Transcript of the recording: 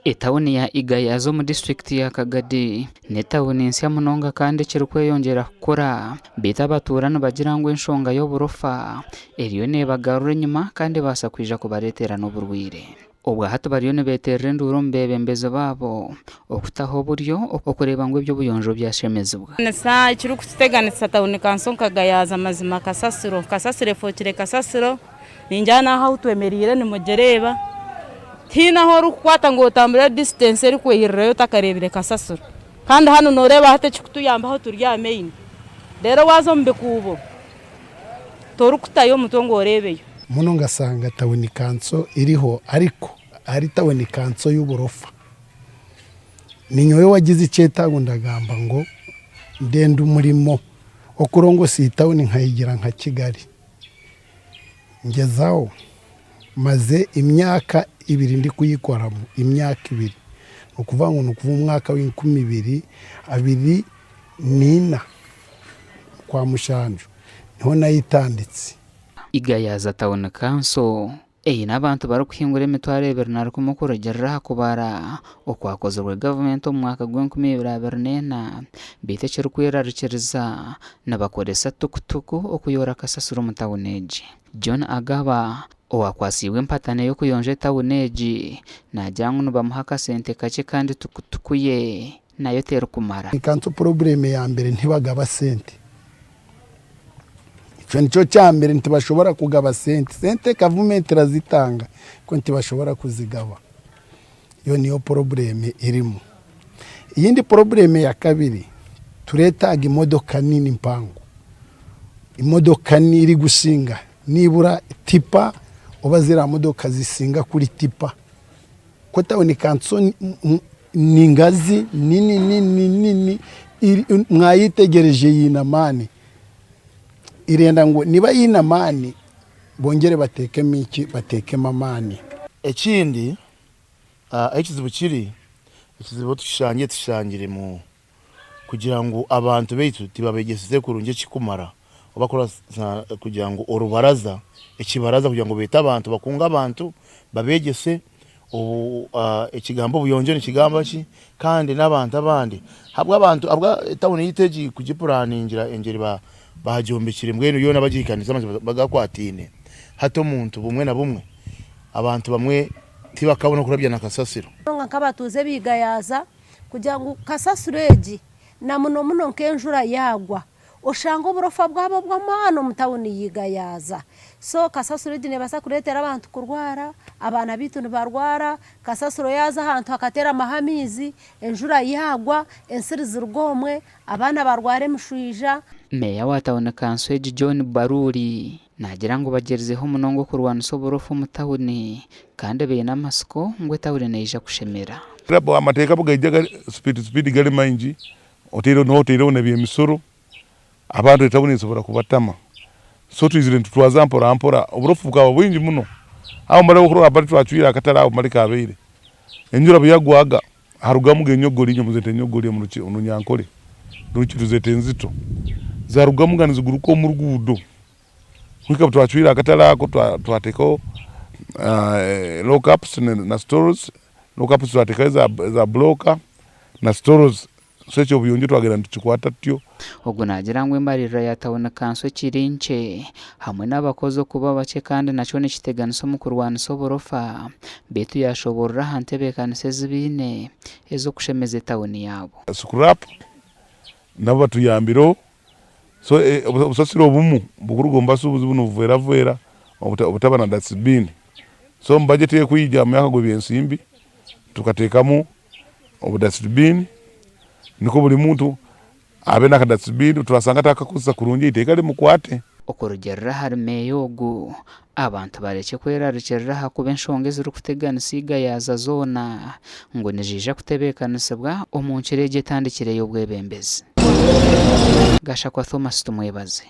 Etawuni ya Igayaza omu disiturikiti ya Kagadi n'etawuni nsya munonga kandi ekirikweyongyera kukura beitu abatuura nibagira ngu enshonga y'oburofa eriyo neebagarura enyima kandi ebaasa kwija kubareetera n'oburwaire. Obwa hati bariyo nibeeterera enduuru omu beebembezi baabo okutaho oburyo okureeba ngu eby'obuyonjo byashemezibwa. Ekirikututeganisa tawuni kanso nka Gayaza mazima kasasiro, kasasiro efookire kasasiro. Ningira n'aha ahu twemereire nimugireeba, tihaine ahu orikukwata ngu otambure distance erikweyirirayo otakareebire kasasiro. Kandi hanu nooreeba hati ekirikutuyambaho turi aha main, reero waaza omu bikuubo torikutayo omutwe ngu oreebeyo. Muno ngasanga tawuni kanso eriho ariko ari tawuni kanso y'oburofa. Ninyowe owagize ekyetaago ndagamba ngu ndenda omurimo okurongosa iyi tawuni nkayigira nka Kigali. Ngyezaho, maze emyaka ibiri ndikuyikoramu, emyaka ibiri, n'okuvuga ngu n'okuva omu mwaka w'enkumi ibiri abiri n'ina okwa mushanju niho nayitanditse. Igayaza Town Council eine abantu barikuhingura emitwaro ebiri na rukumi okurugiirira aha kubara okwakozirwe gavumenti omu mwaka gw'enkumi ibiri abiri n'ena beitu ekirikwerarikiriza nibakoresa tukutuku okuyoora kasasiro omu tawuni egi. John Agaba owakwatsiibwe empatano ey'okuyonja etawuni egi naagira ngu nibamuha akasente kakye kandi tukutuku ye nayo terikumara. Kanso problem ya mbere ntibagaba sente, ekyo nikyo kyambere ntibashobora kugaba sente, sente gavumenti erazitanga ariko ntibashobora kuzigaba, eyo niyo problem erimu. Eyindi problem ya kabiri turetaaga emotoka nini mpango, emotoka erikusinga nibura tipa oba ziriya motoka zisinga kuri tipa, ahabw'okuba tawuni kanso ni ngazi nini nini nini mwayetegyereje eine amaani, erenda ngu niba eine amaani bongyere bateekemu ki, bateekemu amaani. Ekindi ahu ekizibu kiri, ekizibu tukishangire tukishangire mu kugira ngu abantu baitu tibabegyesize kurungi ekikumara oba kugira ngu orubaraza, ekibaraza kugira ngu beete abantu bakunge abantu babegyese ekigambo obuyonjo nikigamba ki kandi n'abantu abandi ahabw'abantu ahabwa etawuni yaitu egi kugipuraningira engyeri bagyombekire mbwenu yoona bagihikaniise amaju bagakwataine hati omuntu bumwe na bumwe abantu bamwe tibakabona kurabya na kasasiro. Nk'abatuuze b'Igayaza kugira ngu kasasiro egi na muno muno nk'enjura yaagwa oshanga oburofa bwaba obw'amaani omu tawuni ya Igayaza. So kasasiro egi neebaasa kureetera abantu kurwara, abaana baitu nibarwara, kasasiro yaaza ahantu hakateramaho amaizi, enjura yaagwa ensiri ziruga omwe, abaana barwara emishwija. Meeya wa tawuni kanso egi John Baruri naagira ngu bagyerizeho munonga okurwanisa oburofa omu tawuni kandi baine amatsiko ngu etawuni neija kushemera. Amateeka gaija gari speed speed gari maingi oteireho noba oteireho n'ebyemisoro abantu etawuni esobora kubatama so twizire nitutwaza mpora mpora oburofu bukaba bwingi muno aho mare okurora bari twacwire akatare aho mare kabaire enjura buyagwaga harugamuga enyogori inywe muzeta enyogori omu runyankore ruki tuzeta enzito zarugamuga niziguruka omu ruguudo kuhika obu twacwire akatare ako twatekaho lock ups na stalls lock ups twatekaho eza bulooka na stalls so eky'obuyonjo twagenda nitukikwata tutyo. Ogu naagira ngu embaririra ya tawuni kanso ekiri nkye hamwe n'abakozi okuba bakye kandi nakyo nikiteganisa omu kurwanisa oburofa beitu yaashoboorora aha ntebeekanisa ezi baine ez'okushemeza etawuni yaabo. Scrap nabo batuyambireho so obusasiro obumu bukuruga omu basuubuzi bunu buvweravwera obutaba na dasibini so omu bajeti ekwija omu myaka gw'ebyensimbi tukateekamu obudasibini nikwo buri muntu abe n'akadasibini twasanga atakakozesa kurungi eiteeka rimukwate. Okurugiirira ahari meeya ogu, abantu barekye kwerarikirira ahakuba enshonga ezirikuteganisa Igayaza zoona ngu niziija kutebeekanisibwa omu nkiro egi etandikire ey'obwebembezi. Gashakwa Thomas Tumwebaze.